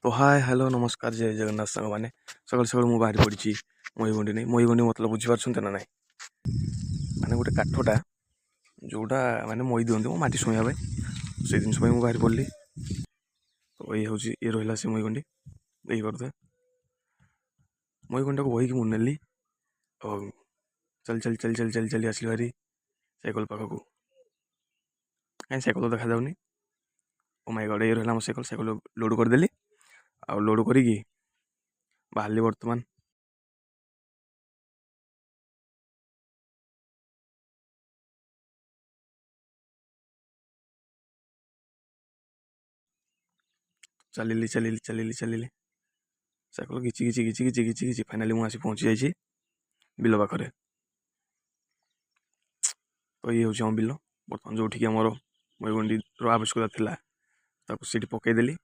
ତ ହାଏ, ହ୍ୟାଲୋ, ନମସ୍କାର, ଜୟ ଜଗନ୍ନାଥ ସାଙ୍ଗମାନେ। ସକାଳୁ ସକାଳୁ ମୁଁ ବାହାରି ପଡ଼ିଛି ମଇଗଣ୍ଡି ନେଇ। ମଇଗଣ୍ଡି ମତଲବ ବୁଝିପାରୁଛନ୍ତି ନା ନାହିଁ? ମାନେ ଗୋଟେ କାଠଟା ଯେଉଁଟା ମାନେ ମଇ ଦିଅନ୍ତି ମୋ ମାଟି ଶୁଣିବା ପାଇଁ, ସେଇ ଜିନିଷ ପାଇଁ ମୁଁ ବାହାରି ପଡ଼ିଲି। ତ ଏଇ ହେଉଛି, ଇଏ ରହିଲା ସେ ମଇଗଣ୍ଡି, ଦେଖିପାରୁଥିବେ। ମଇଗଣ୍ଡିଟାକୁ ବହିକି ମୁଁ ନେଲି ଆଉ ଚାଲି ଚାଲି ଚାଲି ଚାଲି ଚାଲି ଚାଲି ଆସିଲି ଭାରି ସାଇକେଲ ପାଖକୁ। କାହିଁ ସାଇକେଲ ଦେଖାଯାଉନି? ଓ ମାଇ ଗଡ଼, ଏଇ ରହିଲା ମୋ ସାଇକେଲ। ସାଇକେଲ ଲୋଡ଼ କରିଦେଲି ଆଉ ଲୋଡ଼ କରିକି ବାହାରିଲି ବର୍ତ୍ତମାନ। ଚାଲିଲି ଚାଲିଲି ଚାଲିଲି ଚାଲିଲି, ସାଇକେଲ ଘିଚି ଘିଚି ଘିଚି ଘିଚି ଘିଚି ଘିଚି ଫାଇନାଲି ମୁଁ ଆସି ପହଞ୍ଚି ଯାଇଛି ବିଲ ପାଖରେ। ତ ଇଏ ହେଉଛି ଆମ ବିଲ ବର୍ତ୍ତମାନ, ଯେଉଁଠିକି ଆମର ମଇଗଣ୍ଡିର ଆବଶ୍ୟକତା ଥିଲା, ତାକୁ ସେଇଠି ପକାଇଦେଲି।